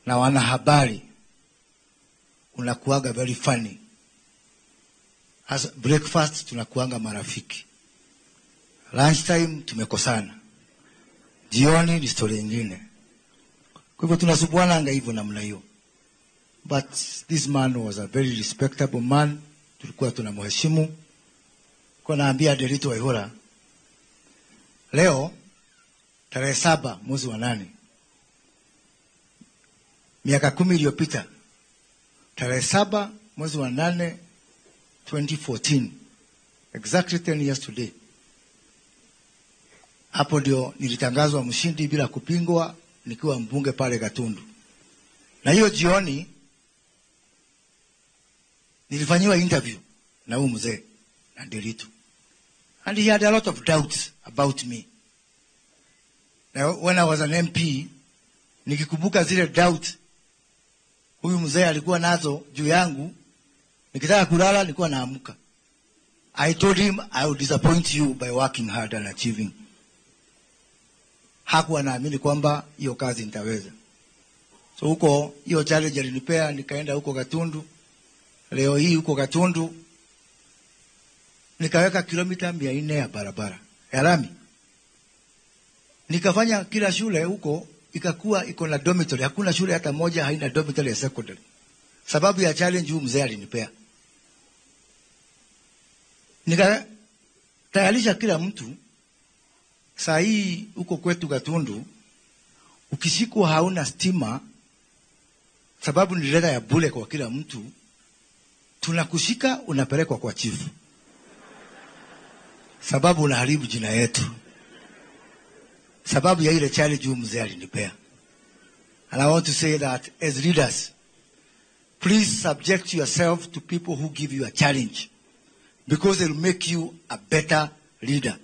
na wanahabari unakuaga very funny. As breakfast tunakuanga marafiki, lunchtime tumekosana, jioni ni story nyingine. Kwa hivyo tunasumbuananga hivyo namna hiyo. But this man was a very respectable man, tulikuwa tunamheshimu. Kwa naambia Nderitu Waihura, leo tarehe 7 mwezi wa 8, miaka 10 iliyopita, tarehe 7 mwezi wa 8 2014, exactly 10 years today, hapo ndio nilitangazwa mshindi bila kupingwa nikiwa mbunge pale Gatundu. Na hiyo jioni nilifanyiwa interview na huyu mzee na Nderitu, and he had a lot of doubts about me. Now, when I was an MP, nikikumbuka zile doubt huyu mzee alikuwa nazo juu yangu, nikitaka kulala nilikuwa naamka. I told him I would disappoint you by working hard and achieving. Hakuwa naamini kwamba hiyo kazi nitaweza. So huko hiyo challenge alinipea, nikaenda huko Gatundu. Leo hii huko Gatundu nikaweka kilomita 400 ya barabara ya lami. Nikafanya kila shule huko ikakuwa iko na dormitory. Hakuna shule hata moja haina dormitory ya secondary. Sababu ya challenge huu mzee alinipea. Nikatayarisha kila mtu. Saa hii huko kwetu Gatundu ukishikwa hauna stima, sababu ni leta ya bure kwa kila mtu, tunakushika unapelekwa kwa chifu, sababu unaharibu jina yetu. Sababu ya ile challenge huu mzee alinipea. And I want to say that as leaders, please subject yourself to people who give you a challenge, because it will make you a better leader.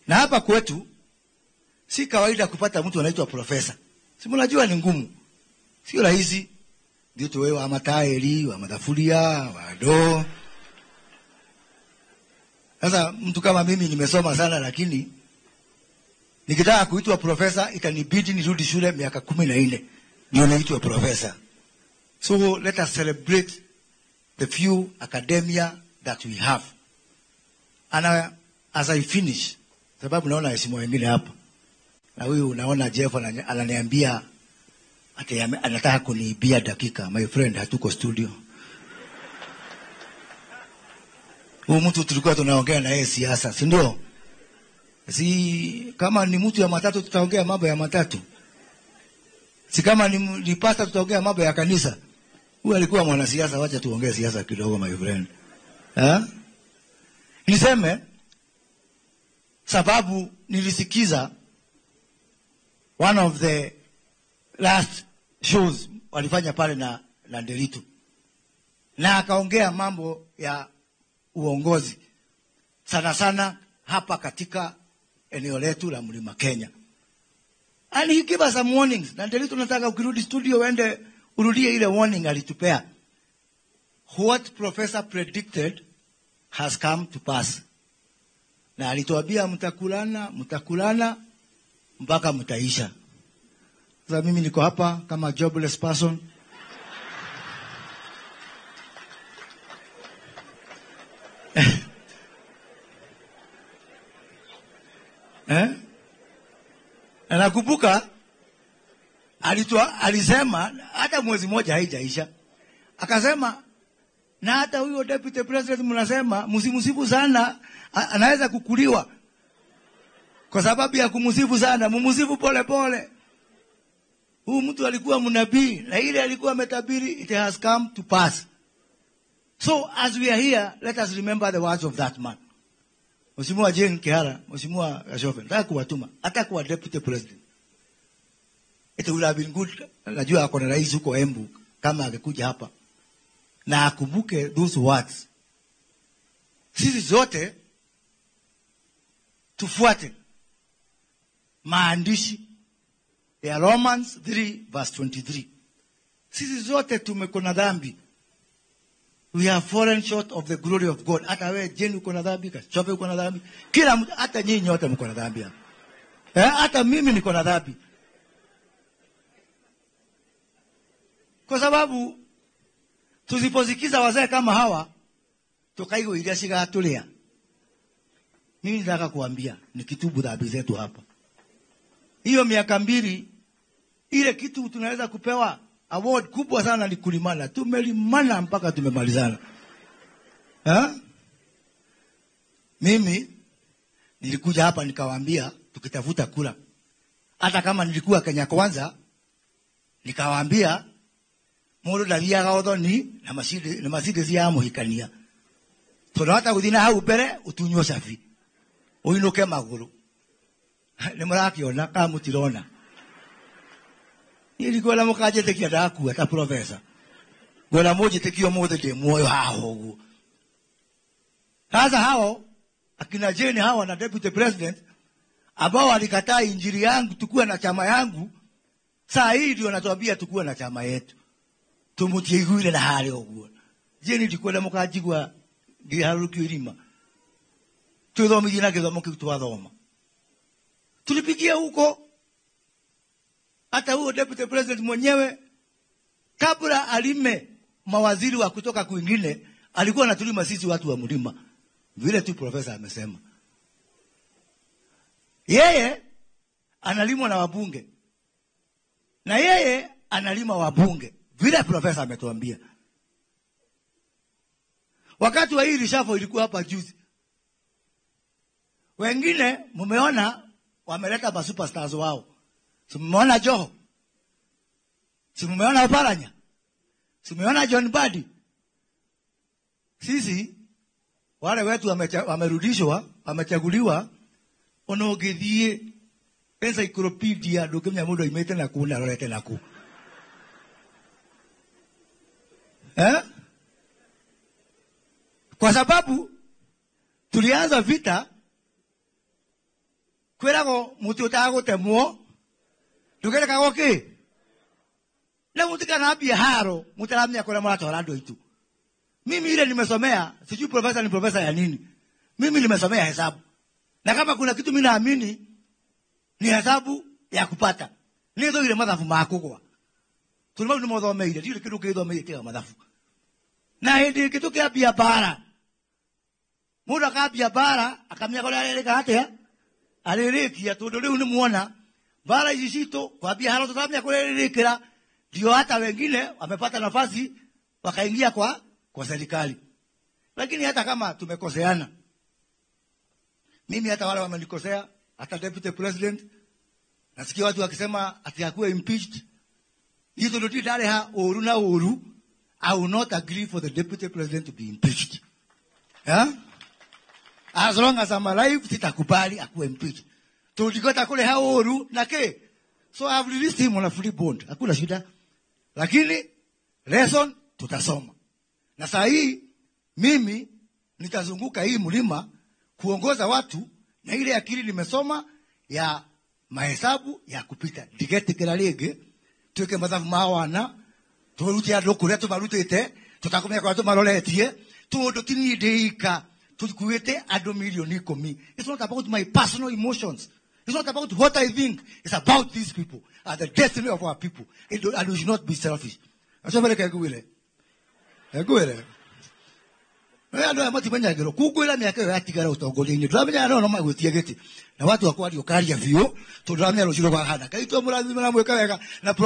Na hapa kwetu si kawaida kupata mtu anaitwa profesa. Si mnajua ni ngumu, sio rahisi. Ndio tu wewe wa matairi, wa madafuria, wa do. Sasa mtu kama mimi nimesoma sana, lakini nikitaka kuitwa profesa itanibidi nirudi shule miaka 14 ndio niitwe profesa. So let us celebrate the few academia that we have. And as I finish, sababu naona heshima wengine hapa, na huyu unaona Jeff ananiambia ati anataka kuniibia dakika. My friend, hatuko studio. Huyu mtu tulikuwa tunaongea na yeye siasa, si ndio? Si kama ni mtu ya matatu tutaongea mambo ya matatu. Si kama ni pastor tutaongea mambo ya kanisa. Huyu alikuwa mwanasiasa, wacha tuongee siasa kidogo my friend. Eh? Niseme sababu nilisikiza one of the last shows walifanya pale na Nderitu, na akaongea mambo ya uongozi sana sana hapa katika eneo letu la Mlima Kenya. And he gave us some warnings. Na Nderitu nataka ukirudi studio uende urudie ile warning alitupea. What professor predicted has come to pass. Na alituambia mtakulana, mtakulana mpaka mtaisha. Sasa mimi niko hapa kama jobless person. Eh? Na nakumbuka alisema hata mwezi mmoja haijaisha. Akasema na hata huyo deputy president mnasema msimsifu sana, anaweza kukuliwa. Kwa sababu ya kumsifu sana, mumsifu pole pole. Huyu mtu alikuwa mnabii na ile alikuwa ametabiri, it has come to pass. So as we are here, let us remember the words of that man. Mheshimiwa Jane Kihara, Mheshimiwa Gashofe, nataka kuwatuma hata kuwa deputy president. It would have been good, najua ako na rais huko Embu, kama angekuja hapa na akumbuke those words. Sisi zote tufuate maandishi ya Romans 3 verse 23. Sisi zote tumekona dhambi. We have fallen short of the glory of God. Hata wewe Jane uko na dhambi, Kashofe uko na dhambi, kila mtu, hata nyinyi wote mko na dhambi hapa. Hata mimi niko na dhambi. Kwa sababu tusiposikiza wazee kama hawa tukaigwa iria cigatulia. Mimi nataka kuambia nikitubu dhambi zetu hapa. Hiyo miaka 2 ile kitu tunaweza kupewa award kubwa sana ni kulimana. Tumelimana mpaka tumemalizana. Ha? Mimi nilikuja hapa nikawaambia tukitafuta kura. Hata kama nilikuwa Kenya Kwanza nikawaambia mundu ndathiaga uthoni na Mercedes ya muhikania. Tondu hata guthii na hau mbere utunywo cabi. Uinuke maguru. Ni murakiona kana mutirona. Nilikuwa mukanjitikia ndakua ta professor. Ngwenda munjitikie umuthi ndi muoyo haha uguo. Sasa hao akina Jane hawa na deputy president ambao walikataa injili yangu tukue na chama yangu, saa hii ndio wanatuambia tukue na chama yetu. Tumutiiguire na hali uguo. Jane ndikwenda mukanjigua ngiharũkio irima. Twithomithie na gĩthomo kĩu twathoma. Tulipigia huko. Hata huo deputy president mwenyewe kabla alime mawaziri wa kutoka kwingine alikuwa anatulima sisi watu wa mlima. Vile tu professor amesema. Yeye analimwa na wabunge. Na yeye analima wabunge. Vile professor ametuambia. Wakati wa hii reshuffle ilikuwa hapa juzi. Wengine mumeona wameleta ba superstars wao. Si mumeona Joho? Si mumeona Oparanya? Si mumeona John Badi? Sisi wale wetu wamerudishwa, wamechaguliwa, ona ũngĩthiĩ encyclopedia ndũngĩmenya mũndũ aimĩte na kũ na arorete na kũ. Eh? Kwa sababu tulianza vita kwĩragwo mũtĩ ũtagũtemwo ndũgerekagwo kĩ? Na mũtikanambie haro mũtaramenya kũrĩa mũratwara andũ aitũ. Mimi ile nimesomea, sijui profesa ni profesa ya nini. Mimi nimesomea hesabu. Na kama kuna kitu mimi naamini ni hesabu ya kupata. Nitho ile mathabu makugwa. Tuli ni mothomeire, ndire kindu kithomeire tiga mathabu. Na hindi kitu kiambia bara. Mundu akambia bara akamenya kuria arereka atia. Aririkia tondu riu ni muona bara ici citu kwambia haro tutaramenya kuria ririkira, ndio hata wengine wamepata nafasi wakaingia kwa serikali. Lakini hata kama tumekoseana, mimi hata wale wamenikosea, hata deputy president, nasikia watu wakisema ati hakuwa impeached. Hizo ndio ndare uru na uru. I will not agree for the deputy president to be impeached. Yeah? As long as I'm alive, sitakubali akuwe impeached. Tulikota kule hao uru na ke. So I have released him on a free bond. Hakuna shida. Lakini lesson tutasoma. Na saa hii mimi nitazunguka hii mlima kuongoza watu na ile akili nimesoma ya mahesabu ya kupita. Ndigetikira ringi tuike mathabu ma wana turute andu kuria tumarutite tutakumenya kuria tumaroretie tondu ti ni ndiika tukuite andu milioni 10. It's not about my personal emotions. It's not about what I think. It's about these people and the destiny of our people. And we should not be selfish. Achobereke ngwire. Ngwire. Andũ aya matimenyagĩrwo kungwĩra mĩaka ĩyo yatigara ũtongoria-inĩ ndũramenya no magwĩtie gĩtĩ na watu akwaria ũkaria biũ tondũ ndũramenya rũciũ rũkahana. Ngai twamũrathime na mwĩke wega na